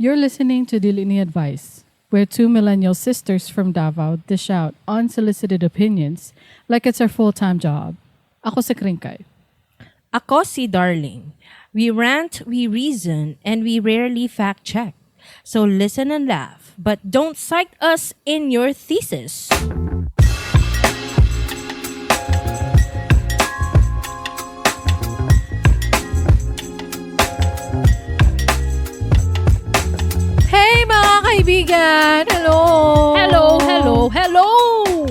You're listening to Dili Ni Advice, where two millennial sisters from Davao dish out unsolicited opinions like it's our full-time job. Ako si Krinkay. Ako si Darling. We rant, we reason, and we rarely fact check. So listen and laugh, but don't cite us in your thesis. Hey, mga kaibigan! Hello! Hello, hello, hello!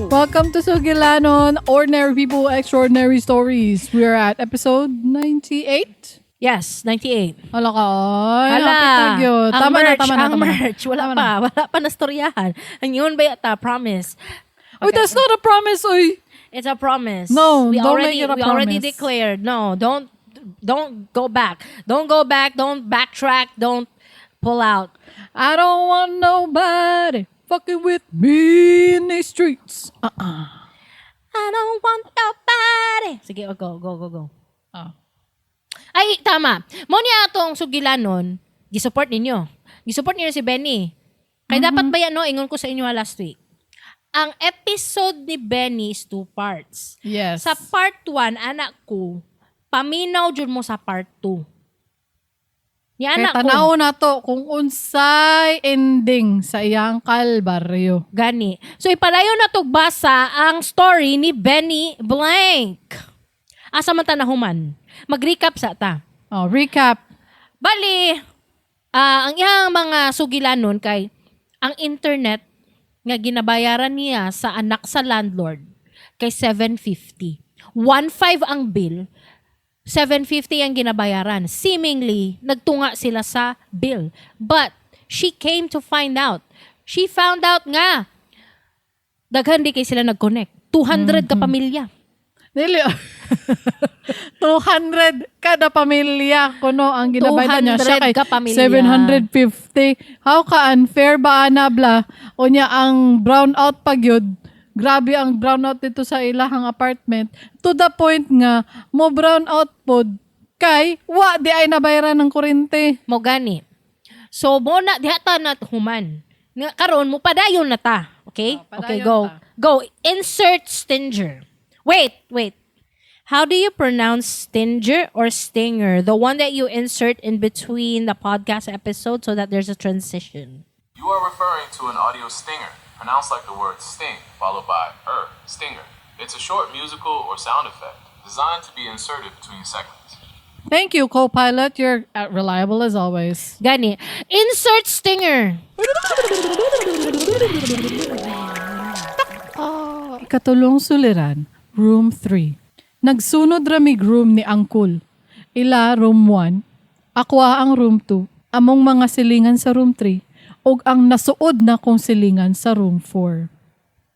Welcome to Sugilanon, Ordinary People, Extraordinary Stories. We are at episode 98. Yes, 98. Hala ka, oy. Hala, Hapit na gyud. ang Tama na, merch, tama na, ang tama na. merch. Wala Tama pa, na. wala pa nastoryahan. Ang yun ba yata, promise. Uy, that's not a promise, uy! It's a promise. No, we don't already, make it a We already promise. declared. No, don't go back. Don't go back. Don't backtrack. Don't pull out. I don't want nobody fucking with me in these streets. Uh-uh. I don't want nobody. Sige, oh, go, go, go, go. Ah. Ay, tama. Mo niya atong sugilanon, gisupport ninyo. Gisupport ninyo si Benny. Kaya dapat ba yan, no? Ingon ko sa inyo last week. Ang episode ni Benny is two parts. Yes. Sa part 1, anak ko, paminaw jud mo sa part 2. Ni Kay anak ko, tanaw na to kung unsay ending sa iyang kalbaryo. gani. So ipalayo na tog basa ang story ni Benny Blank. Asa man ta nahuman? Mag-recap sa ta. Oh, recap. Bali, ang iyang mga sugilanon kay ang internet nga ginabayaran niya sa anak sa landlord kay 750. 1.5 ang bill, 750 ang ginabayaran. Seemingly, nagtunga sila sa bill. But she came to find out. She found out nga daghan di kay sila nag-connect. 200 ka pamilya. Dili. 200 kada pamilya kuno ang ginabayad niya. Siya 200 kay ka pamilya. 750. How ka unfair ba anabla? Unya ang brown out pag yun. Grabe ang brown out dito sa ilahang apartment. To the point nga mo brown out pod kay wa di ay nabayaran ng kurente. Mo gani. So mo na diha ta na human. Nga karon mo padayon na ta. Okay? Oh, Okay, padayon go. ta. Go. Insert stinger. Wait, wait. How do you pronounce stinger or stinger? The one that you insert in between the podcast episode so that there's a transition. You are referring to an audio stinger, pronounced like the word sting, followed by stinger. It's a short musical or sound effect designed to be inserted between segments. Thank you, co-pilot. You're reliable as always. Gani. Insert stinger. Ikatulong suliran, room 3. Nagsunod ramig room ni Angkul. Ila room 1, ako ang room 2, among mga silingan sa room 3, ug ang nasuod na kong silingan sa room 4.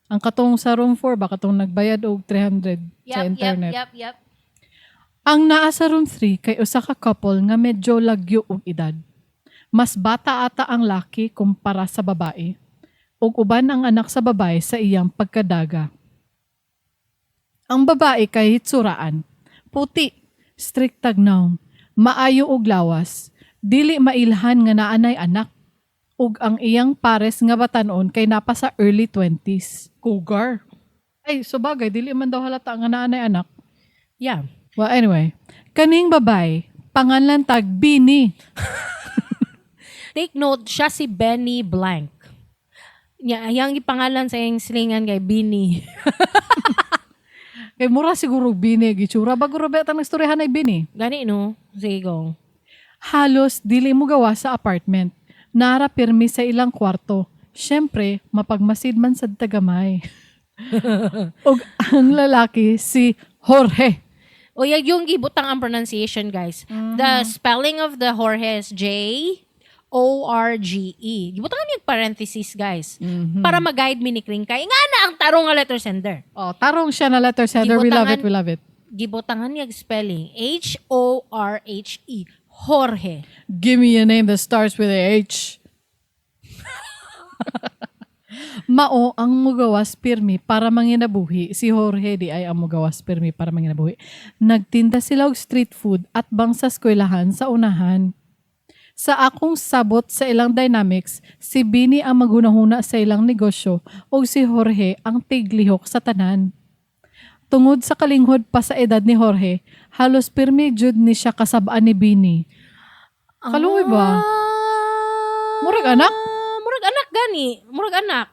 Ang katong sa room 4 ba katong nagbayad og 300 sa internet. yep. Ang naa sa room 3 kay usa ka couple nga medyo lagyo og edad. Mas bata ata ang laki kumpara sa babae ug uban ang anak sa babae sa iyang pagkadaga. Ang babae kay hitsuraan, puti, strict tagnaw, maayo og lawas, dili mailhan nga naanay anak ug ang iyang pares nga batanon kay napa sa early 20s. Cougar. Ay, subagay dili man daw halata nga naanay anak. Yeah. Well, anyway, kaning babae, pangalan tag Bini. Take note, siya si Benny Blank. Nya, yang ipangalan sa iyang silingan kay Benny. Kay mura siguro Bini gitsura bago ra ba tang istoryahan ay Bini. Gani no? Sige, go. Halos dili mo gawa sa apartment. Nara pirmi sa ilang kwarto. Siyempre, mapagmasid man sad tagamay. Ug ang lalaki si Jorge. O yung gibutang ang pronunciation, guys. The spelling of the Jorge is Jorge. Gibutangan yung parenthesis, guys. Para mag-guide mi ni Kring Kay. Nga na ang tarong nga letter sender. Oh, tarong siya na letter sender. We love it, we love it. Gibutangan niya spelling. Horhe. Jorge. Give me a name that starts with a H. Mao ang mugawas pirmi para manginabuhi. Si Jorge di ay ang mugawas pirmi para manginabuhi. Nagtinda sila og street food at bang sa eskwelahan sa unahan. Sa akong sabot sa ilang dynamics, si Bini ang maghunahuna sa ilang negosyo ug si Jorge ang tiglihok sa tanan. Tungod sa kalinghod pa sa edad ni Jorge, halos pirmi jud ni siya kasab-an ni Bini. Kaluoy ba? Murag anak? Murag anak gani. Murag anak.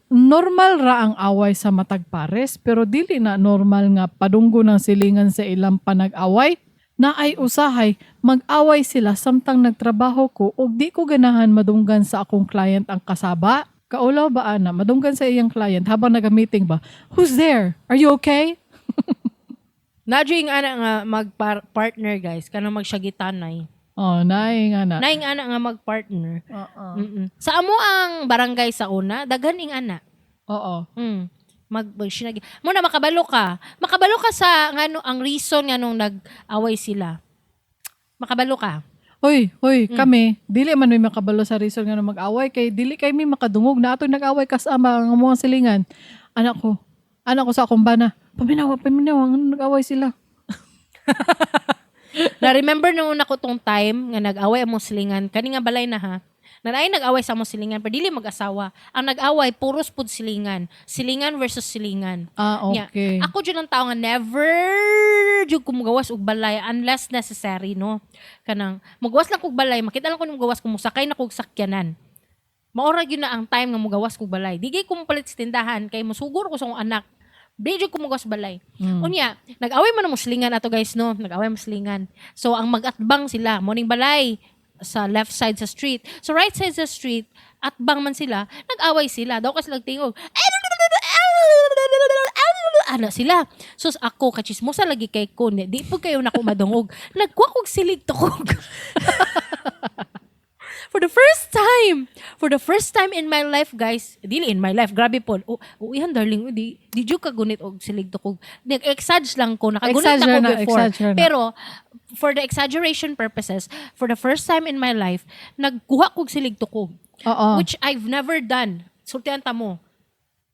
Normal ra ang away sa matag pares pero dili na normal nga padunggo ng silingan sa ilang panag-away. Na ay usahay, mag-away sila samtang nagtrabaho ko ug di ko ganahan madunggan sa akong client ang kasaba. Kaulaw ba ana, madunggan sa iyang client habang naga-meeting ba? Who's there? Are you okay? Nadyo yung anak nga mag-partner, guys. Kanang magsyagitanay. Oh, naay nga na. Naing anak nga mag-partner. Oo. Sa amo ang barangay sa una, daghan ing ana. Oo. Mag, mag sinagi. Mo na makabalo ka. Makabalo ka sa ngano ang reason nganong nag-away sila. Makabalo ka. Hoy, hoy, kami, dili man may makabalo sa reason nga nung mag-away kay dili kay mi makadungog na atoy nag-away kasama ang among silingan. Anak ko sa akong bana, paminawa, paminawa, ngano nag-away sila. Na remember nung una ko tong time nga nag-away among silingan kani nga balay na ha. Naay nag-away sa among silingan pero dili mag-asawa. Ang nag-away puros pud silingan. Silingan versus silingan. Ah, Nya, okay. ako jud ang tao nga never jud ko mugawas og balay unless necessary, no. Kanang mugawas lang kog balay, makita lang ko nung mugawas kung mosakay na kog sakyanan. Maora gyud na ang time nga mugawas kog balay. Di gay ko mopalit sa tindahan kay mosugor ko sa akong anak. Di jud ko mugawas balay. Unya, nag-away man ang muslingan ato guys, no. Nag-away muslingan. So ang mag-atbang sila, morning balay sa left side sa street. So right side sa street, atbang man sila, nag-away sila. Daw kasi tingog. Ana sila. So ako kachismosa lagi kay ko, di po kayo nako madungog. Nagkuha kog silig tukog. For the first time, for the first time in my life, guys, dili in my life, grabe po. Oh, uihan darling, di di jud ka gunit og silig tukog. Nag-exage lang ko, nakagunit Exagger ako na, before. exagger na. Pero for the exaggeration purposes, for the first time in my life, nagkuha kog silig tukog. Oo. Which I've never done. Sultian ta mo.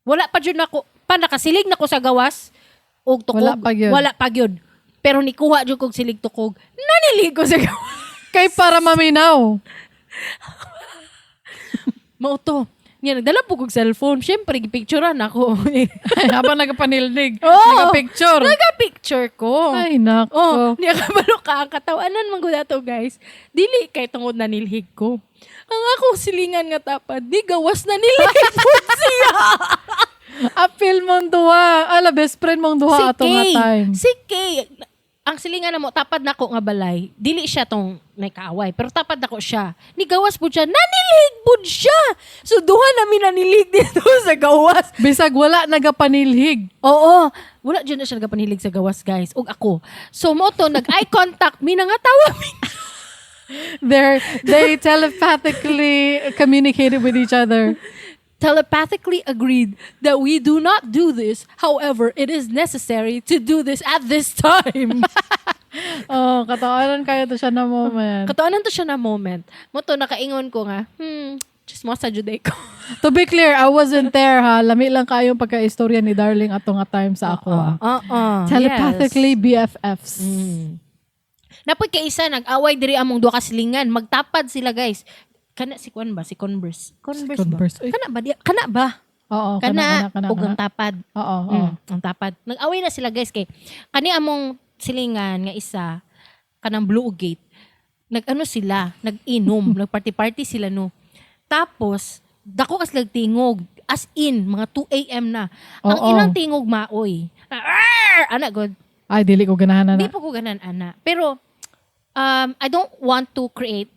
Wala pa jud nako, pa nakasilig na ko sa gawas og tukog. Wala pa gyud. Wala pa gyud. Pero nikuha jud kog silig tukog. Nanilig ko sa gawas. Kay para maminaw. Mao to. Niya nagdala po kog cellphone. Syempre gipicturean ako. Habang nagapanildig, Oo. nagapicture. Naga-picture ko. Ay, nako. Oh, niya kabalo ka ang katawanan man gud ato guys. Dili kay tungod na nilhig ko. Ang akong silingan nga tapad, di gawas na nilhig pud siya. Apil mong duha. Ala, best friend mong duha Si ato nga Kay. time. Si Kay. Ang silingan na mo, tapad nako nga balay. Dili siya tong nakaaway, pero tapad nako siya. Ni gawas pud siya, nanilhig pud siya. So duha nami nanilig dito sa gawas. Bisag wala nagapanilhig. Oo. Wala dyan na siya nagapanilig sa gawas, guys. Ug ako. So, mo to, nag-eye contact, mi nangatawa mi. They telepathically communicated with each other. Telepathically agreed that we do not do this. However, it is necessary to do this at this time. Oh, katawanan kayo to siya na moment. Katuanan to siya na moment. Mo to, nakaingon ko nga, chismosa jud ko. To be clear, I wasn't there ha. Lami lang kayong pagka-istorya ni Darling ato nga time sa ako ha. Oo. Telepathically BFFs. Napoy kay isa nag-away diri among duha ka silingan, magtapad sila guys. Kana si Kwan ba si Converse? Converse, Converse. ba? Uy. Kana ba di? Kana ba? Oo, kana, Kana, kana, kana, ug ang kana. tapad. Oo, oo. Ang tapad. Nag-away na sila guys kay kani among silingan nga isa kanang Blue Gate. Nag-ano sila, nag-inom, nagparty-party sila no. Tapos dako kas tingog as in mga 2 AM na. Ang Oo. ilang tingog maoy. Arr! Ana god. Ay, dili ko ganahan na. Di po ko ganan ana. Pero I don't want to create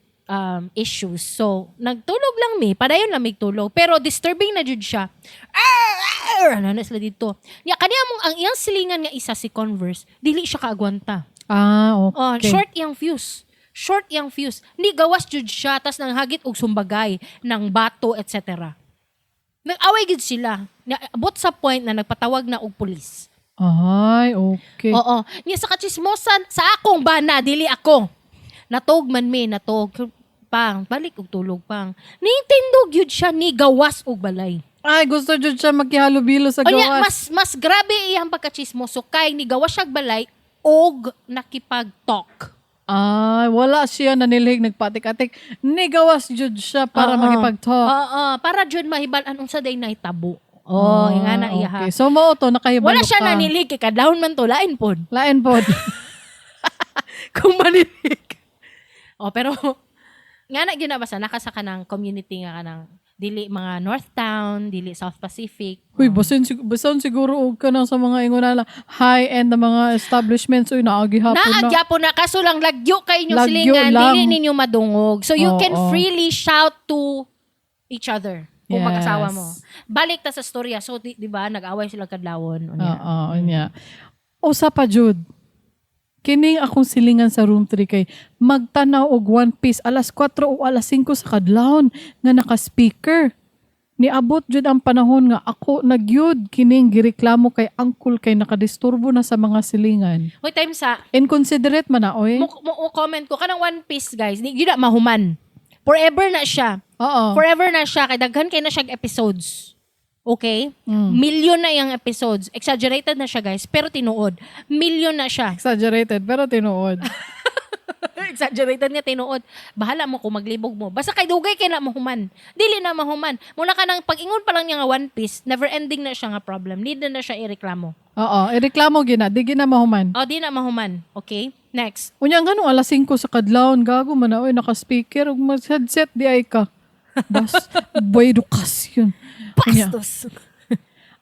issues. So, nagtulog lang mi. Padayon lang mig tulog. Pero disturbing na jud siya. Arr! Arr! Ano na sila dito. Nya kaniya mong ang iyang silingan nga isa si Converse, dili siya kaagwanta. Ah, Oh, okay. short iyang fuse. Short iyang fuse. Ni gawas jud siya tas nanghagit og sumbagay ng bato etc. Nag-away gid sila. Abot sa point na nagpatawag na og pulis. Ay, okay. Oo. Niya sa kachismosan, sa akong bana, dili ako. Natog man mi, natog. Pang, balik og tulog pang. Nintendo gyud siya ni gawas og balay. Ay, gusto jud siya magkihalubilo sa Unya, gawas. mas mas grabe iyang pagkachismoso kay ni gawas siya og balay og nakipag-talk. Ah, wala siya nanilhig, nagpatik-atik. Nigawas jud siya para Oo. makipag-talk. Oo, para jud mahibal-an unsa day nahitabo. Oh, ingana iya ha. Okay. So mao to, nakahibalo Wala siya ka. nanilhig kay kadlawon man to, lain pod. Lain pod. Kung manilhig. Oh, pero nga na gyud na basta naka sa kanang community nga kanang dili mga North Town, dili South Pacific. Uy, basin siguro og ka nang sa mga ingon na high-end na mga establishments, uy, naagi hapon na. Naagyapo na kaso lang lagyo kay inyong Lagyo silingan, lang. dili ninyo madungog. So you Oo. can freely shout to each other kung mag-asawa mo. Balik ta sa storya. So di ba nag-away sila kadlawon. Unya. Oo, unya. Usa pa jud. Kining akong silingan sa room 3 kay magtanaw og One Piece alas 4 o alas 5 sa kadlawon nga naka-speaker. Niabot jud ang panahon nga ako nagyud kining gireklamo kay angkol kay nakadisturbo na sa mga silingan. Hoy, time sa Inconsiderate man na oy. mo comment ko kanang One Piece, guys. Di gyud na mahuman. Forever na siya. Oo. Forever na siya kay daghan kay na siya episodes. Okay? Million na yung episodes. Exaggerated na siya, guys, pero tinuod. Million na siya. Exaggerated pero tinuod. Exaggerated nga tinuod. Bahala mo kung maglibog mo. Basta kay dugay kay na mahuman. Dili na mahuman. Muna ka nang pag-ingon pa lang niya nga One Piece, never ending na siya nga problem. Need na na siya ireklamo. Oo, ireklamo gina, di gina mahuman. O, di na mahuman. Okay? Next. Unya nga nung alas 5 sa kadlawon, gago man na, oy, naka-speaker, ug mag-headset di ay ka. Bas, boy, edukasyon. Unya, Bastos.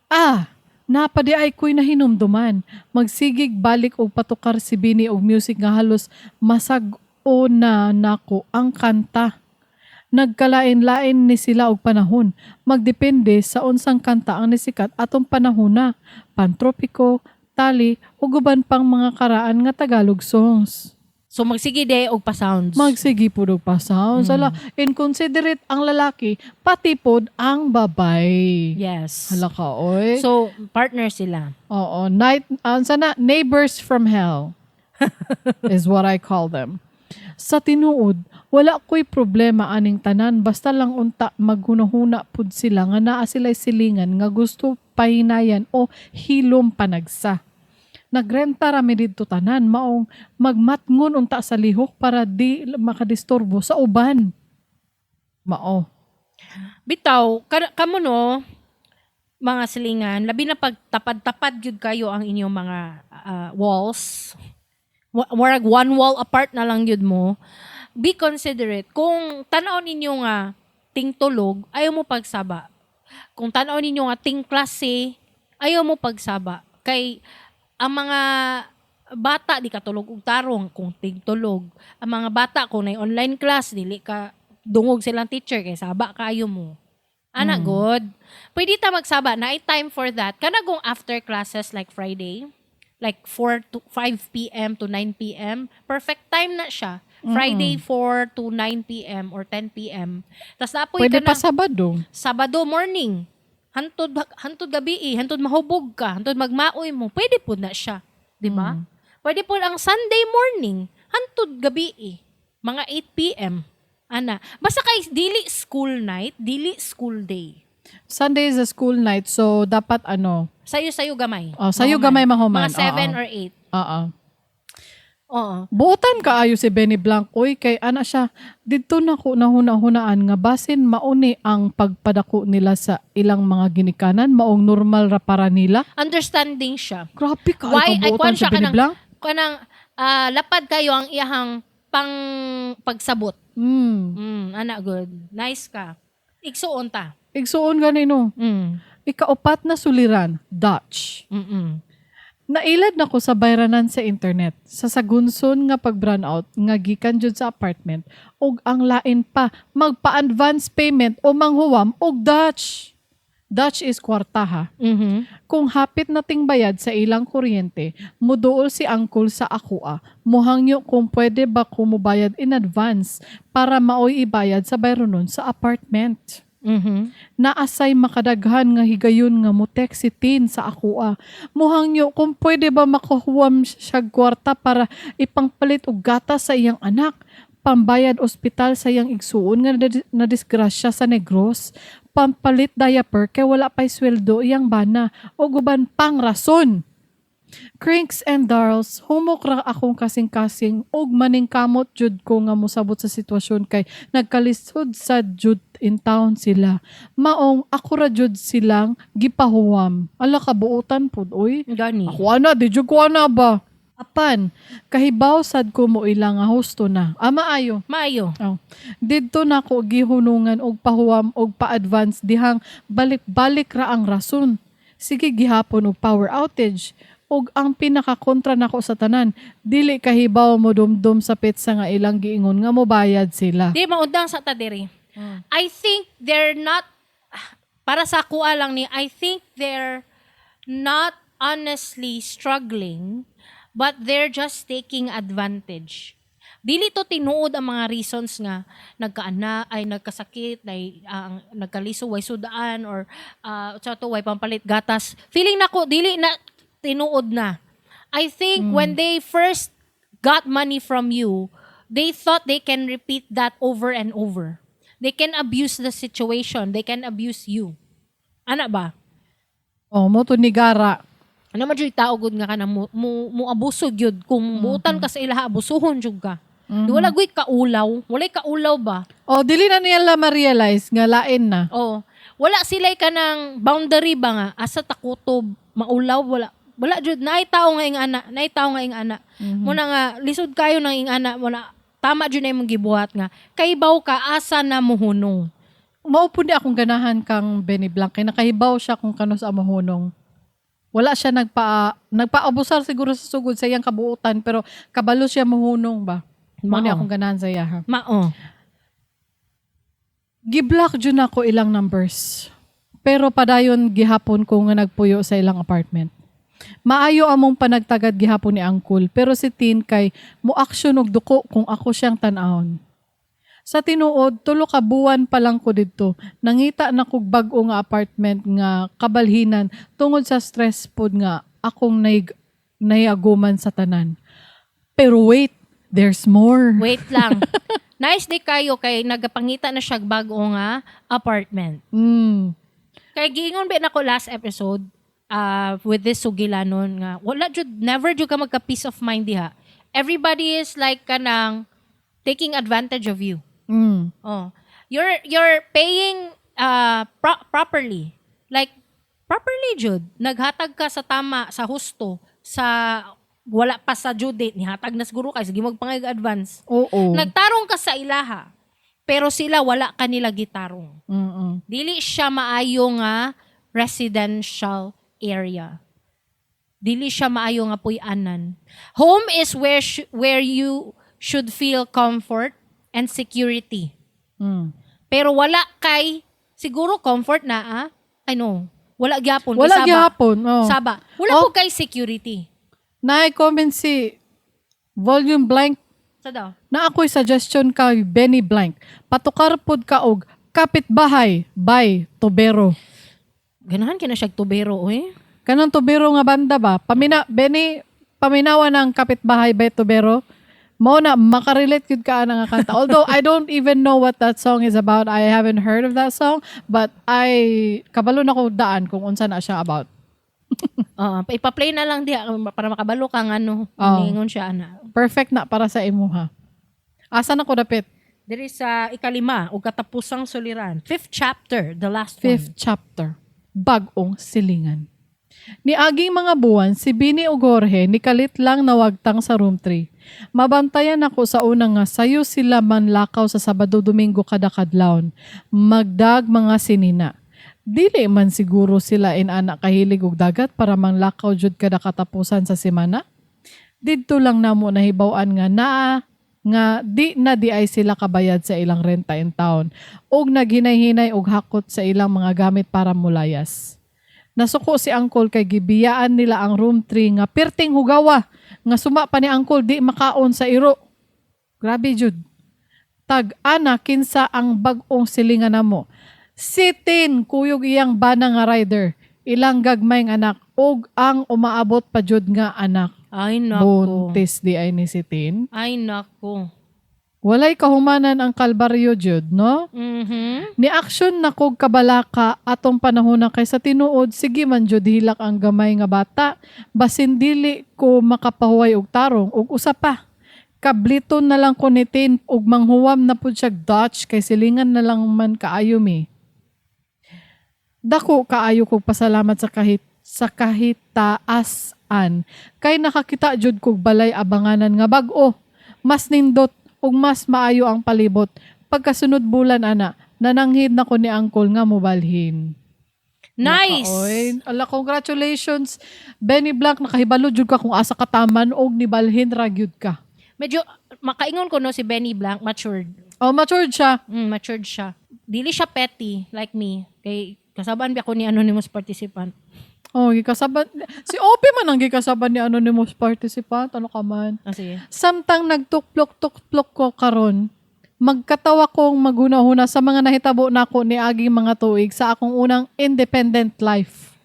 Ah, napadi ay ko'y nahinumduman. Magsigig balik og patukar si Bini og music nga halos masag-o na nako ang kanta. Nagkalain-lain ni sila og panahon. Magdepende sa unsang kanta ang nisikat atong panahon na. Pantropiko, tali, ug uban pang mga karaan nga Tagalog songs. So magsige de og pa-sounds. Magsige pud og pa sounds. Ala, inconsiderate ang lalaki, pati pod ang babay. Yes. Hala ka, oy. So partner sila. Oo, night sana neighbors from hell is what I call them. Sa tinuod, wala ko'y problema aning tanan basta lang unta maghunahuna pud sila nga naa sila'y silingan nga gusto pahinayan o hilom panagsa. Nagrenta ra mi didto tanan maong magmatngon unta sa lihok para di makadisturbo sa uban. Mao. Bitaw, kamo no, mga silingan, labi na pag tapad-tapad gyud kayo ang inyong mga walls. Murag one wall apart na lang gyud mo. Be considerate. Kung tan-aw ninyo nga tingtulog, ayaw mo pagsaba. Kung tan-aw ninyo nga ting klase, ayaw mo pagsaba. Kay ang mga bata di katulog og tarong kung tingtulog. Ang mga bata kung nay online class dili ka dungog silang teacher kay saba kayo mo. Ana good. Pwede ta magsaba na time for that. Kana kung after classes like Friday, like 4 to 5 p.m. to 9 p.m. Perfect time na siya. Friday 4 to 9 p.m. or 10 p.m. Tas napoy Pwede ka pa na Sabado. Sabado morning. Hantod hantod gabi eh, hantod mahubog ka, hantod magmaoy mo. Pwede pud na siya, di ba? Pwede pud ang Sunday morning, hantod gabi eh, mga 8 p.m. Ana, basta kay dili school night, dili school day. Sunday is a school night, so dapat ano, Sayo-sayo gamay. Oh, sayo Mahuman. gamay mahuman. Mga 7 Oo. or 8. Oo. Oo. Buotan kaayo si Benny Blanc oy kay ana siya didto na ko nahuna-hunaan nga basin mauni ang pagpadako nila sa ilang mga ginikanan, maong normal ra para nila. Understanding siya. Grabe ka Why ay kabuotan kwan si siya Benny kanang Blanc. kanang lapad kayo ang iyahang pang pagsabot. Ana good. Nice ka. Igsuon ta. Igsuon gani no. Ikaupat na suliran, Dutch. Nailad na ko sa bayranan sa internet sa sagunson nga pag brown out nga gikan jud sa apartment ug ang lain pa magpa-advance payment o manghuwam og Dutch. Dutch is kwarta ha. Kung hapit na ting bayad sa ilang kuryente, muduol si angkol sa akoa. Muhangyo kung pwede ba ko mubayad in advance para maoy ibayad sa bayronon sa apartment. Naasay makadaghan nga higayon nga mo-text si Tin sa akoa. Muhangyo kung pwede ba makahuwam siya kwarta para ipangpalit og gatas sa iyang anak, pambayad ospital sa iyang igsuon nga nadisgrasya sa Negros, pampalit diaper kay wala pa'y sweldo iyang bana o guban pang rason. Crinks and Darls, humok ra akong kasing-kasing og maningkamot jud ko nga mosabot sa sitwasyon kay nagkalisod sa jud in town sila. Maong ako ra jud silang gipahuwam. Ala, kabuutan pud oy. Gani. Ako ana, di jud ko ana ba? Apan, kahibaw sad ko mo ila nga husto na. Ah, maayo. Maayo. Oh. Didto na ko gihunungan og pahuwam og pa-advance dihang balik-balik ra ang rason. Sige gihapon og power outage ug ang pinakakontra nako sa tanan, dili kahibaw mo dumdum sa petsa nga ilang giingon nga mobayad sila. Di maundang sa ta diri. I think they're not, para sa kuha lang ni, I think they're not honestly struggling, but they're just taking advantage. Dili to tinuod ang mga reasons nga nagkaana ay nagkasakit ay ang nagkaliso, way sudaan, or sa to, way pampalit gatas. Feeling nako dili na tinuod na. I think when they first got money from you, they thought they can repeat that over and over. They can abuse the situation. They can abuse you. Ana ba? Oh, mo to nigara. Ano man jud tao gud nga kana mo abuso gyud kung buutan ka sa ilaha, abusuhon jud ka. Di wala guy kaulaw, walay kaulaw ba? Oh, dili na nila ma-realize nga lain na. Oh, wala sila kanang boundary ba nga asa takutob maulaw, wala. Wala jud naay tao nga ing-ana, naay tao nga ing-ana. Muna nga lisod kayo nang ing-ana, wala tama jud na imong gibuhat nga kaybaw ka asa na muhunong. Mao pud ni akong ganahan kang Benny Blanc kay nakahibaw siya kung kanus mohunong. Wala siya nagpaabusar siguro sa sugod sa iyang kabuutan, pero kabalo siya mohunong ba. Mao ni Mao. akong ganahan sa iya ha. Mao. Giblock jud nako ilang numbers. Pero padayon gihapon ko nga nagpuyo sa ilang apartment. Maayo among panagtagad gihapon ni Angkol, pero si Tin kay mo action og duko kung ako siyang tan-awon. Sa tinuod, 3 ka buwan pa lang ko didto. Nangita na kog bag-o nga apartment nga kabalhinan tungod sa stress pod nga akong naiaguman sa tanan. Pero wait, there's more. Wait lang. Nice di kayo kay nagapangita na siya bago nga apartment. Kay giingon ba nako last episode with this sugilanon nga wala jud, never jud ka magka peace of mind diha. Everybody is like kanang taking advantage of you. Oh. You're paying properly. Like properly jud. Naghatag ka sa tama, sa husto, sa wala pa sa due date nihatag na siguro kay sige magpangay advance. Nagtarong ka sa ilaha. Pero sila wala kanila gitarong. Dili siya maayo nga residential area. Dili siya maayo nga puy-anan. Home is where you should feel comfort and security. Pero wala kay siguro comfort na ah. I know. Wala gyapon. Wala Saba. gihapon. Oh. Saba. Wala Oh. po kay security. Na-comment si Volume Blank Sa daw. na ako'y suggestion kay Benny Blank. Patukar pod ka og Kapitbahay by Tubero. Ganahan kina siya tubero oy. Kanang Tubero nga banda ba? Pamina Benny, paminawa ng Kapitbahay by Tubero. Mao na makarelate gyud ka ana nga kanta. Although I don't even know what that song is about. I haven't heard of that song, but I kabalo na ko daan kung unsa na siya about. Oo, ipa-play na lang diha para makabalo ka nga ano. Oo. Ningon siya ana. Perfect na para sa imuha. Asa na ko dapit? Diri sa ikalima ug katapusang suliran. Fifth chapter, the last Fifth chapter. Bag-ong silingan. Niaging mga buwan, si Bini ug Jorge nikalit lang nawagtang sa room 3. Mabantayan ako sa una nga sayo sila manlakaw sa Sabado Domingo kada kadlawon. Magdag mga sinina. Dili man siguro sila inana kahilig og dagat para manglakaw jud kada katapusan sa semana. Didto lang namo nahibaw-an nga naa nga di na di ay sila kabayad sa ilang renta in town og naghinay-hinay og hakot sa ilang mga gamit para mulayas. Nasuko si Angkol kay gibiyaan nila ang room 3 nga pirting hugawa nga suma pa ni Angkol di makaon sa iro. Grabe jud. Tag ana kinsa ang bag-ong silingan namo. Si Tin, kuyog iyang bana nga rider. Ilang gagmayng anak og ang umaabot pa jud nga anak. Ay nako. Buntis di ay ni si Tin. Ay nako. Walay kahumanan ang kalbaryo jud, no? Mhm. Ni action na kog kabalaka atong panahon na kay sa tinuod sige man jud hilak ang gamay nga bata, basin dili ko makapahuway og tarong. Ug usa pa, kabliton na lang ko ni Tin ug manghuwam na pud siya Dutch kay silingan na lang man kaayo mi. Dako kaayo kog pasalamat sa kahitaasan kay nakakita jud kog balay abanganan nga bag-o, mas nindot ug mas maayo ang palibot. Pagkasunod bulan ana, nananghid na ko ni Uncle nga mobalhin. Nice. Oy, ala, congratulations Benny Blanc, nakahibalo jud ka kung asa ka taman og nibalhin ra gyud ka. Medyo makaingon ko, no, si Benny Blanc matured. Oh, matured siya. Matured siya. Dili siya petty like me. Kay kasabaan ba ako ni anonymous participant. Oh, gikasaban si OP man ang gikasaban ni anonymous participant, ano ka man. Ah, sige. Samtang nagtuklok-tuklok ko karon, magkatawa kong maghuna-huna sa mga nahitabo nako ni aging mga tuig sa akong unang independent life.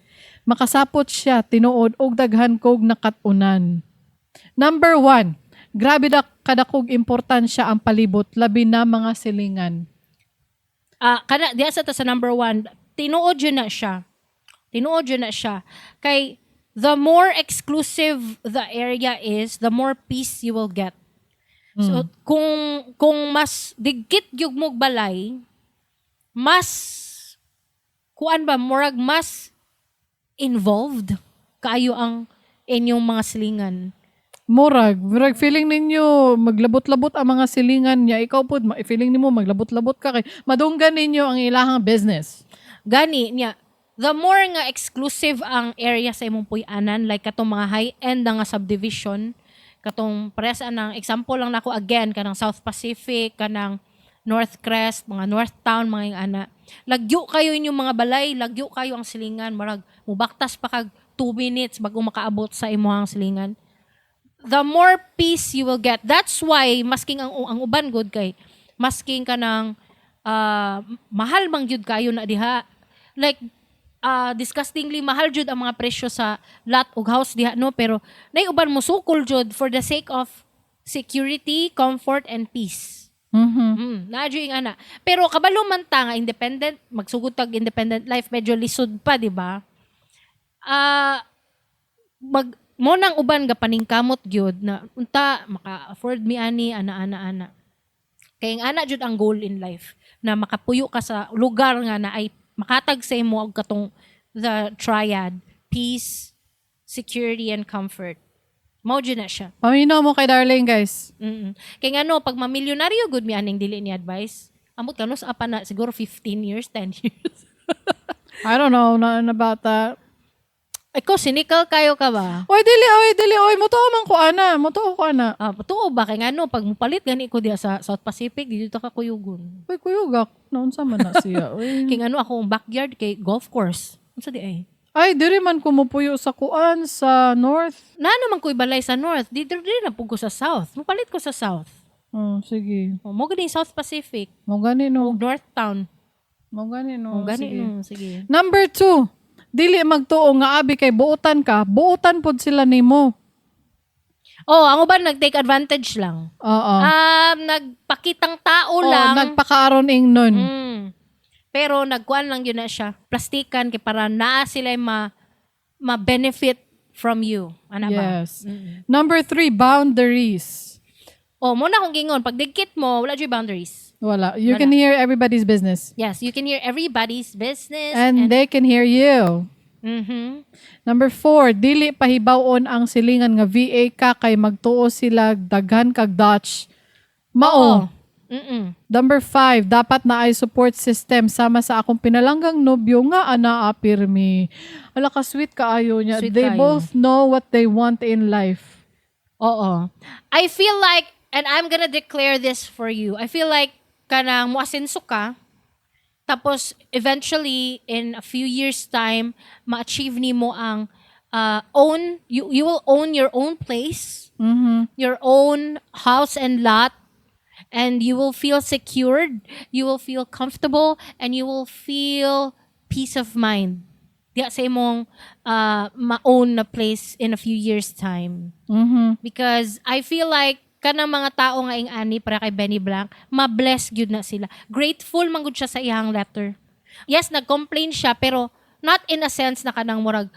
Makasapot siya tinuod og daghan kog nakat-unan. Number 1, grabe da kadakog importansya ang palibot, labi na mga silingan. Ah, kana diya sa ta sa number 1, tinuod yun na siya. Tinuod yun na siya. Kay the more exclusive the area is, the more peace you will get. So kung mas digkit gyud mo balay, mas kuan ba, murag mas involved kaayo ang inyong mga silingan. Murag feeling ninyo maglabot-labot ang mga silingan niya. Ikaw pod, feeling nimo maglabot-labot ka kay madunggan ninyo ang ilahang business. Gani niya, the more nga exclusive ang area sa imong puy-anan, like katong mga high-end na nga subdivision, katong parehas anang example lang nako again, kanang South Pacific, kanang North Crest, mga North Town, mga yung ana. Lagyo kayo inyong mga balay, lagyo kayo ang silingan, marag mubaktas pa kag 2 minutes bago makaabot sa imong silingan. The more peace you will get. That's why masking ang uban good kay masking kanang mahal man gyud kayo na diha. Like disgustingly mahal jud ang mga presyo sa lot ug house diha, no, pero nay uban mo sukol jud for the sake of security, comfort and peace. Naa jud yung ana. Pero kabalo man ta nga independent, magsugod tag independent life, medyo lisod pa, di ba? Mag mo nang uban ga paningkamot gyud na unta maka-afford mi ani, ana, ana, ana. Kay ang ana jud ang goal in life, na makapuyo ka sa lugar nga na ay makatag sa imo og katong the triad, peace, security and comfort. Mao jud na siya. Paminaw mo kay Darling, guys. Kay ngano pag mamilyonaryo gud mi aning dili ni advice. Amot kanus apa na siguro 15 years, 10 years. I don't know na about that. Ikaw, cynical kayo ka ba? Oy, dili, oy, dili, oy, mutuo man ko ana, mutuo ko ana. Ah, tuo ba kay ngano pag mupalit gani ko diya sa South Pacific, dito ka kuyugon? Uy, kuyugak, naunsa man na siya. Uy. Kay ngano akong backyard kay golf course. Unsa di ay? Ay, diri man ko mupuyo sa kuan sa north. Na naman ko'y balay sa north, di diri na pud ko sa south. Mupalit ko sa south. Oh, sige. Oh, mo gani South Pacific, Mo gani no. ug North Town. Mo gani no. Oh, gani sige. No, sige. Number 2, dili magtuo nga abi kay buotan ka, buotan pod sila nimo. Oh, ang uban nag-take advantage lang. Oo. Nagpakitang tao Oo, lang. Nagpakaaron ingnon. Pero nagkuan lang yun na siya. Plastikan kay para naa sila ma-benefit from you. Ana ba? Yes. Number 3, boundaries. Oh, mo na akong gingon, pag digkit mo, wala jud boundaries. Wala. You Wala. can hear everybody's business. Yes, you can hear everybody's business. And they can hear you. Number 4, dili pahibaw-on ang silingan nga VA ka kay magtuo sila daghan kag Dutch. Mao. Oo. Number 5, dapat na ay support system sama sa akong pinalanggang nobyo nga ana apirmi. Ala ka sweet kaayo niya. Sweet They kaayo. both know what they want in life. Oo. I feel like, and I'm gonna declare this for you, I feel like kanang muasenso ka, tapos eventually, in a few years' time, ma-achieve nimo ang own, you will own your own place, your own house and lot, and you will feel secured, you will feel comfortable, and you will feel peace of mind. Diya sa imong ma-own na place in a few years' time. Because I feel like Kanang mga tao nga ing ani para kay Benny Blanc, ma-bless gyud na sila. Grateful man gud siya sa iyang letter. Yes, nag-complain siya pero not in a sense na kanang murag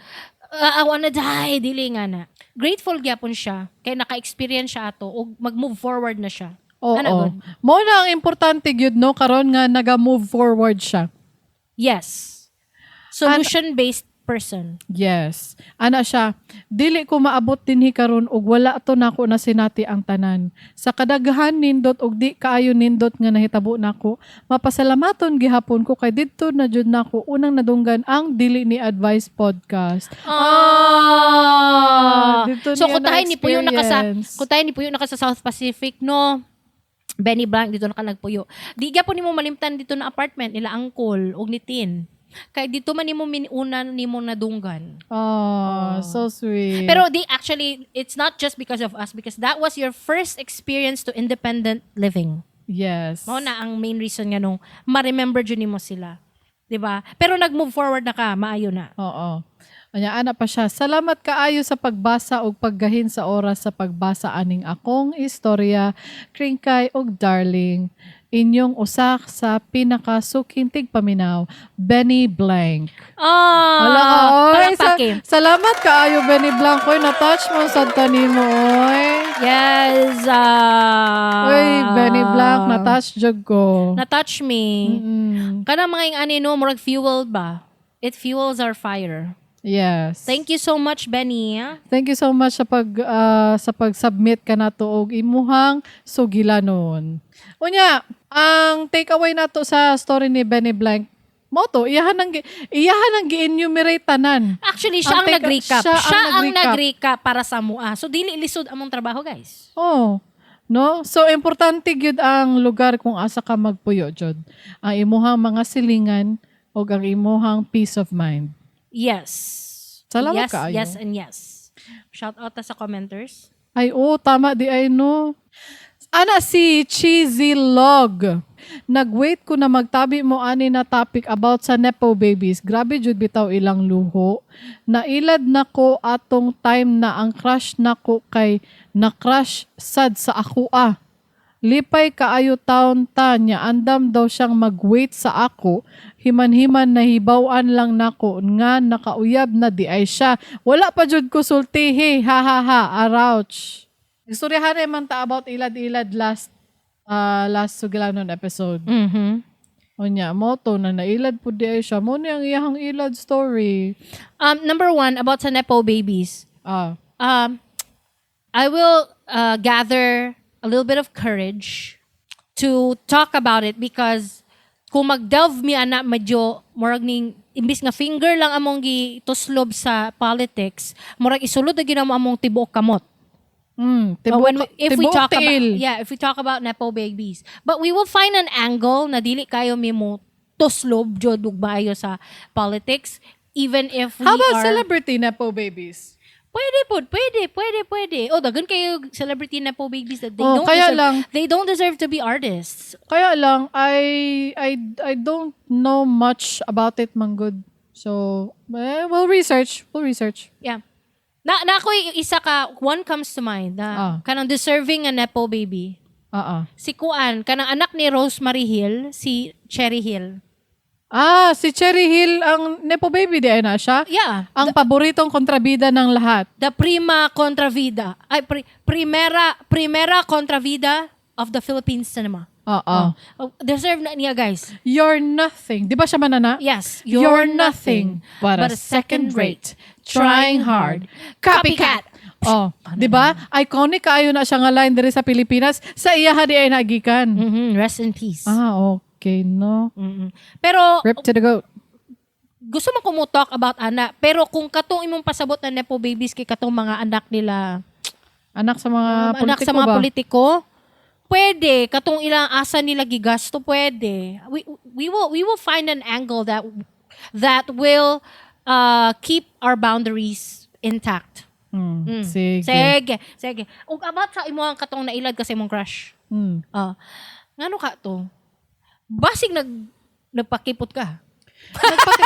"Ah, I wanna die," dili nga na. Grateful gyapon siya kay naka-experience siya ato ug mag-move forward na siya. Oo. Ana gud. Mo na ang importante gyud, no, karon nga naga-move forward siya. Yes. Solution-based person. Yes. Ana siya, "Dili ko maabot dinhi karon og wala to nako na sinati ang tanan. Sa kadaghan nindot og di kaayo nindot nga nahitabo nako, mapasalamaton gihapon ko kay didto na jud nako unang nadunggan ang Dili Ni Advice podcast." Ah. Dito So niya kutahay ni puyo na ka sa na-experience. kutahay ni puyo na ka sa South Pacific, no. Benny Blanc, dito na ka nagpuyo. Di gyapon nimo malimtan dito na apartment nila uncle og ni Tin. Kay dito man nimo una nimo nadunggan. Oh, so sweet. Pero di actually, it's not just because of us, because that was your first experience to independent living. Mao na ang main reason nga nung ma-remember jud nimo sila. 'Di ba? Pero nag-move forward na ka, maayo na. Oo. Anya, ana pa siya, "Salamat kaayo sa pagbasa ug paggahin sa oras sa pagbasa aning akong istorya, Kringkay ug Darling. Inyong usa sa pinakasuking tigpaminaw, Benny Blank." Ah, Hala ka, oy. Palakpake. Salamat kaayo, Benny Blank. Oy, na-touch mo sa nimo, oy. Yes. Oy, Benny Blank, na-touch jud ko. Na-touch me. Kanang mga ing ani, no, murag fuel ba? It fuels our fire. Yes. Thank you so much, Benny. Thank you so much sa pag-submit ka nato og imuhang sugilanon. Unya, ang takeaway nato sa story ni Benny Blank, mo to, iyahan ang gi-enumerate tanan. Actually, siya Ang ang nag-recap. siya Siya, ang ang nag-recap. nag-recap para sa mua. So, dili lisod among trabaho, guys. Oh. No? So importante gyud ang lugar kung asa ka magpuyo jud. Ang imuhang mga silingan ug ang imuhang peace of mind. Yes. Salamat Yes, kaayo. yes, and yes. Shout out ta sa commenters. Ay, oo, tama di ay, no. Ana si Cheesy Log. "Nag-wait ko na magtabi mo ani na topic about sa nepo babies. Grabe jud bitaw ilang luho. Nailad na ko atong time na ang crush nako kay na-crush sad sa ako ah. Lipay kaayo taon ta niya, andam daw siyang mag-wait sa ako. Himan-himan nahibaw-an lang nako nga nakauyab na di ay siya. Wala pa jud ko sultihi. Ha ha ha. Arouch." Istoryahan man ta about ilad-ilad last Sugilanon episode. Unya, mo to na nailad po di ay siya. Mo ni ang iyahang ilad story. Number one, about sa nepo babies. I will gather a little bit of courage to talk about it because kung mag-delve mi ana, medyo murag ning imbis nga finger lang among gituslob sa politics, murag isulod na gyud namo among tibuok kamot. Tibok, But if we tibuok talk about tiil. yeah, if we talk about nepo babies. But we will find an angle na dili kayo mi mo tuslob jud ug maayo sa politics even if we How about are celebrity nepo babies? Pwede po, pwede, pwede, pwede. Oh, dagan kayo celebrity nepo babies that they Oh, don't kaya deserve, lang- they don't deserve to be artists. Kaya lang, I don't know much about it, manggod. So, eh, we'll research. We'll research. Yeah. Na ako isa ka, one comes to mind na kanang deserving nga nepo baby. Si Kuan, kanang anak ni Rosemary Hill, si Cherry Hill. Ah, si Cherry Hill ang nepo baby di ay na siya? Yeah. Ang paboritong kontrabida ng lahat. The prima contravida. Ay, primera contravida of the Philippine cinema. Oo. Oh, deserve na niya, guys. You're nothing. Di ba siya manana? Yes. You're nothing but a second rate, trying hard, copycat. Oh, di ba? Iconic kaayo na siya nga line diri sa Pilipinas. Sa iya di ay nagikan. Rest in peace. Ah, okay, no. Pero Rip to the goat. Gusto man ko mo talk about ana, pero kung katong imong pasabot na nepo babies kay katong mga anak nila, Anak sa mga anak politiko sa mga ba? politiko, pwede katong ilang asa nila gigasto, pwede. We will find an angle that will keep our boundaries intact. Sige. Sige, sige. Ug about sa imong katong nailad kasi imong crush. Ah, ngano ka to? Basig nagpakipot ka.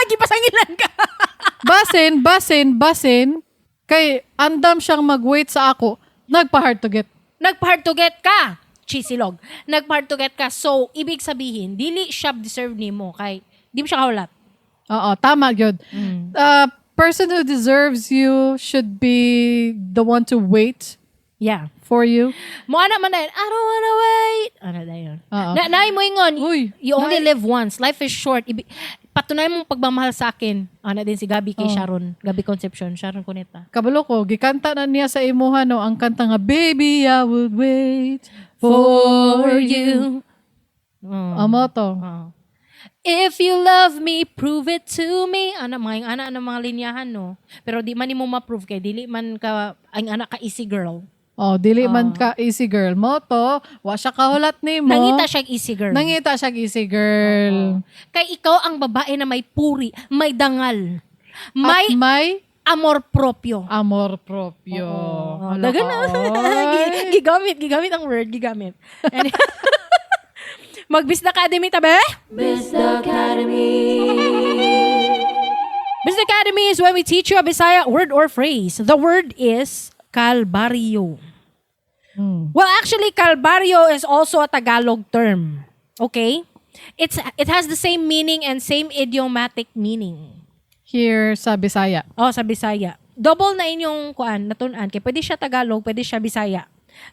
Gipasangilan ka. Basin, basin, basin. Kay andam siyang mag-wait sa ako. Nagpa-hard to get. Nagpa-hard to get ka. Chisilog. Nagpa-hard to get ka. So, ibig sabihin, dili siya deserve nimo kay di mo siya kahulat. Oo, tama gyud. Person who deserves you should be the one to wait for you. Mo ana man na, "I don't wanna wait." Ano na yun? Oo. Na, naay mo ingon, Uy, "You only live once. Life is short. Patunayan mong pagmamahal sa akin." Ana din si Gabby kay Sharon. Gabby Concepcion. Sharon Cuneta. Kabalo ko, gikanta na niya sa imuha, no, ang kanta nga, "Baby, I would wait for you." Amo to. Oo. "If you love me, prove it to me." Ana mga ana ana mga linyahan, no. Pero di man nimo ma-prove kay dili man ka ang anak ka easy girl. Oh, dili man ka easy girl. Mo to, wa siya kahulat nimo. Nangita siya easy girl. Nangita siya easy girl. Kay ikaw ang babae na may puri, may dangal, may At may amor proprio. Amor proprio. Oo. Hala Dagan ka, na. oy. Gigamit, gigamit ang word, gigamit. Mag-Bisda Academy tabi? Bisda Academy. Bisda Academy is when we teach you a Bisaya word or phrase. The word is kalbaryo. Well, actually, kalbaryo is also a Tagalog term. Okay? It has the same meaning and same idiomatic meaning. Here sa Bisaya. Oh, sa Bisaya. Double na inyong kuan, natun-an. Kay pwede siya Tagalog, pwede siya Bisaya.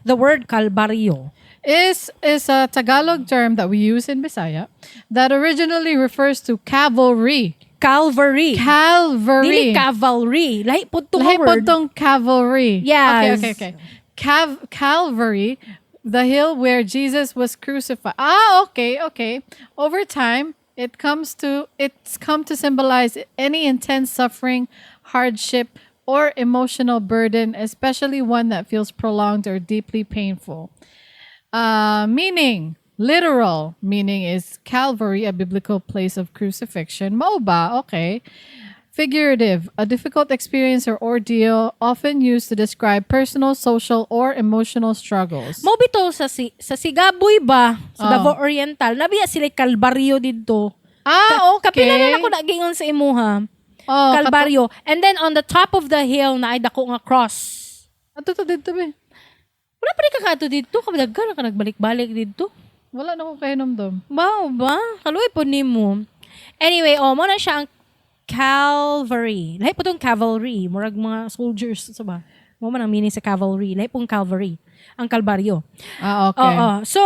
The word kalbaryo is a Tagalog term that we use in Bisaya that originally refers to cavalry. Calvary. Calvary. Dili cavalry. Lahi pud to nga Lahi po word. tong cavalry. Yes. Okay. Calvary, the hill where Jesus was crucified. Ah, okay. Over time, it's come to symbolize any intense suffering, hardship, or emotional burden, especially one that feels prolonged or deeply painful. Meaning, literal meaning is Calvary, a biblical place of crucifixion. Mao ba? Okay. Figurative, a difficult experience or ordeal often used to describe personal, social, or emotional struggles. Mo bitaw sa Sigaboy ba sa Oh. Davao Oriental, nabiya sila kalbaryo didto. Ah, okay. Kapila na ako nagingon sa imuha. Oh, Kalbaryo. And then on the top of the hill na ay dako nga cross. Ato to didto be. Wala pa rin ka kato didto, kabdaghan na ka nagbalik-balik didto. Wala na ko kahinomdom. Wow ba? Kaluoy po nimo. Anyway, oh, mo na siya ang Calvary. Lahi po tong cavalry. Murag mga soldiers sa ba? Mo man ang meaning sa cavalry. Lahi pong cavalry. Ang kalbaryo. Ah, okay. Oo. So,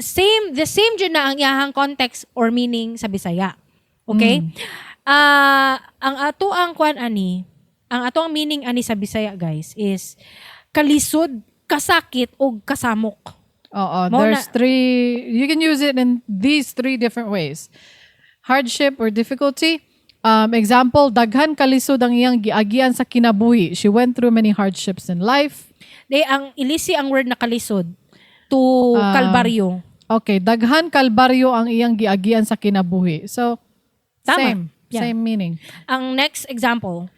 same, the same jud na ang iyahang context or meaning sa Bisaya. Okay? Ah, ang ato ang kwan ani, ang ato ang meaning ani sa Bisaya, guys, is kalisod, kasakit o kasamok. Oo, Mao there's na- three, you can use it in these three different ways. Hardship or difficulty. Example, daghan kalisod ang iyang giagian sa kinabuhi. She went through many hardships in life. Di ang ilisi ang word na kalisod to kalbaryo. Okay, daghan kalbaryo ang iyang giagian sa kinabuhi. So, Tama. same. Yeah. Same meaning. Ang next example,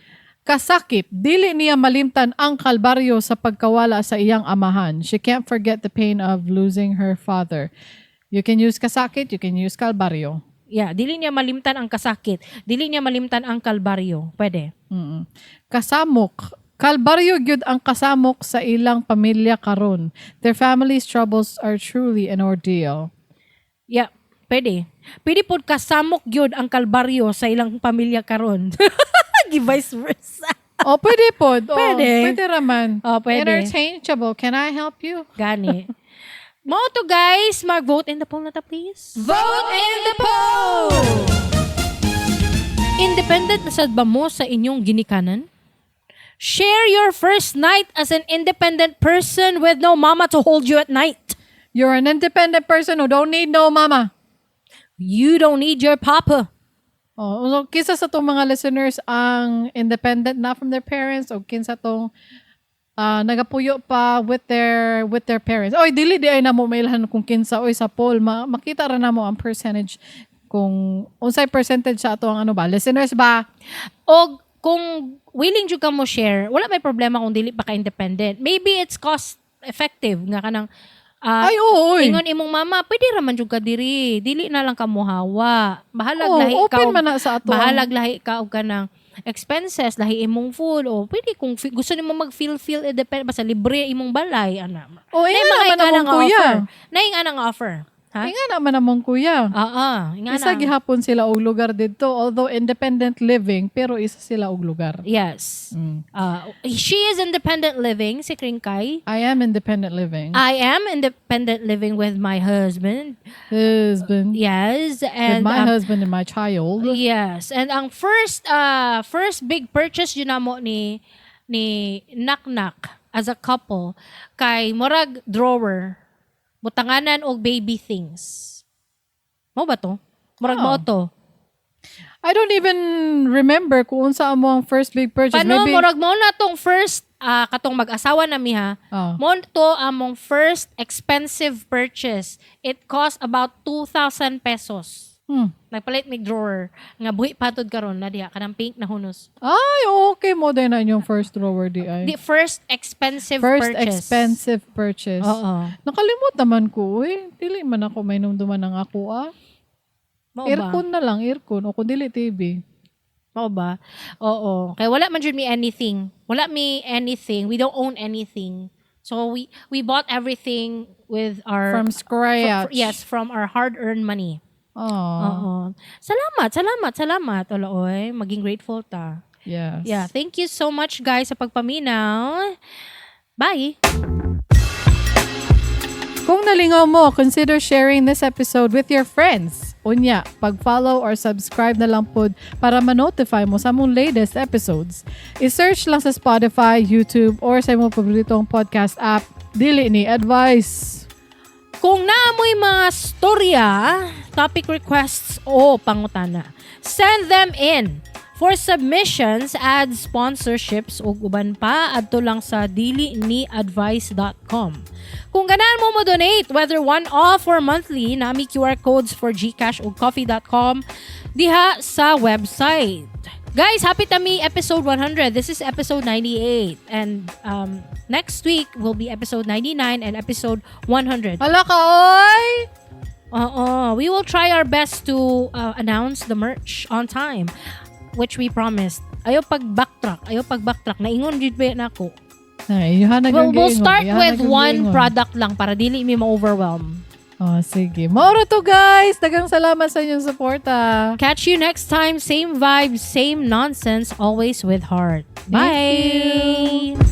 Kasakit, dili niya malimtan ang kalbaryo sa pagkawala sa iyang amahan. She can't forget the pain of losing her father. You can use kasakit, you can use kalbaryo. Yeah, dili niya malimtan ang kasakit, dili niya malimtan ang kalbaryo. Pwede. Kasamok. Kalbaryo gyud ang kasamok sa ilang pamilya karon. Their family's troubles are truly an ordeal. Yeah, pwede. Pwede pod kasamok gyud ang kalbaryo sa ilang pamilya karon. Gi vice versa. Oh, pwede pod. Oh, Pwede. pwede raman. Oh, pwede. Interchangeable. Can I help you? Gani. Mao to, guys, mag-vote in the poll na ta, please. Vote in the poll! Independent na sad ba mo sa inyong ginikanan? Share your first night as an independent person with no mama to hold you at night. You're an independent person who don't need no mama. You don't need your papa. Oh, so kinsa sa tong mga listeners ang independent na from their parents o kinsa tong nagapuyo pa with their parents. Oy, dili di ay namo mailhan kung kinsa oy sa poll makita ra namo ang percentage kung unsay percentage sa ato ang ano ba listeners ba. O kung willing jud ka mo share, wala may problema kung dili pa ka independent. Maybe it's cost effective nga kanang Ay, oo, oy. ingon imong mama, pwede ra man jud ka diri. Dili na lang ka mohawa. Bahalag Oo, lahi ka open og- man na sa ato ang- Bahalag lahi ka og kanang expenses, lahi imong food o pwede kung gusto nimo mag-feel feel independent, basta libre imong balay ana. O, Naay inga mga naman ingana among nga kuya. offer. Naay ingana nga offer. Ha? Inga naman among kuya. Oo, ingana. Isa gihapon sila og lugar didto. Although independent living, pero isa sila og lugar. Yes. She is independent living, si Kringkay. I am independent living. I am independent living with my husband. Husband. Yes. And With my husband and my child. Yes. And ang first big purchase yun namo ni Knock Knock as a couple kay murag drawer, butanganan og baby things. Mao ba to? Murag Oh. mao to. I don't even remember kung unsa amo ang first big purchase. Paano Maybe, murag mao na tong first katong mag-asawa na mi ha. Oh. Mao to among first expensive purchase. It cost about 2,000 pesos. Nagpalit mig drawer nga buhi patod karon na diha kanang pink na hunos. Ay, okay mo din na inyong first drawer di ay. The first expensive First purchase. expensive purchase. Oo. Nakalimot naman ko, eh. Dili man ako may numduman ng ako, ah. Mao ba? Aircon na lang, aircon. O kung dili TV. Mao ba? Oo. Kaya wala man jud mi anything. Wala mi anything. We don't own anything. So we bought everything with our From scratch. Yes, from our hard-earned money. Aw. Oo. Salamat, salamat, salamat. Ola, oy, maging grateful ta. Yes. Yeah, thank you so much, guys, sa pagpaminaw. Bye. Kung nalingaw mo, consider sharing this episode with your friends. Unya, pag-follow or subscribe na lang pod para ma-notify mo sa among latest episodes. I-search lang sa Spotify, YouTube, or sa imong paboritong podcast app. Dili ni advice. Kung naamoy mga storya, topic requests o pangutana, send them in. For submissions, add sponsorships ug uban pa adto lang sa diliniadvice.com. Kung ganahan mo mo donate, whether one-off or monthly, nami QR codes for GCash ug coffee.com diha sa website. Guys, happy tami episode 100. This is episode 98. And next week will be episode 99 and episode 100. Hala ka, oy! Oo. We will try our best to announce the merch on time, which we promised. Ayaw pag backtrack. Ayaw pag backtrack. Naingon jud ba nako. Ay, iyahan na We'll giingon. start Iyahan na with gyud one giingon. product lang para dili mi ma-overwhelm. Oh, sige. Mao ra to, guys. Daghang salamat sa inyong suporta. Catch you next time. Same vibe, same nonsense, always with heart. Thank Bye.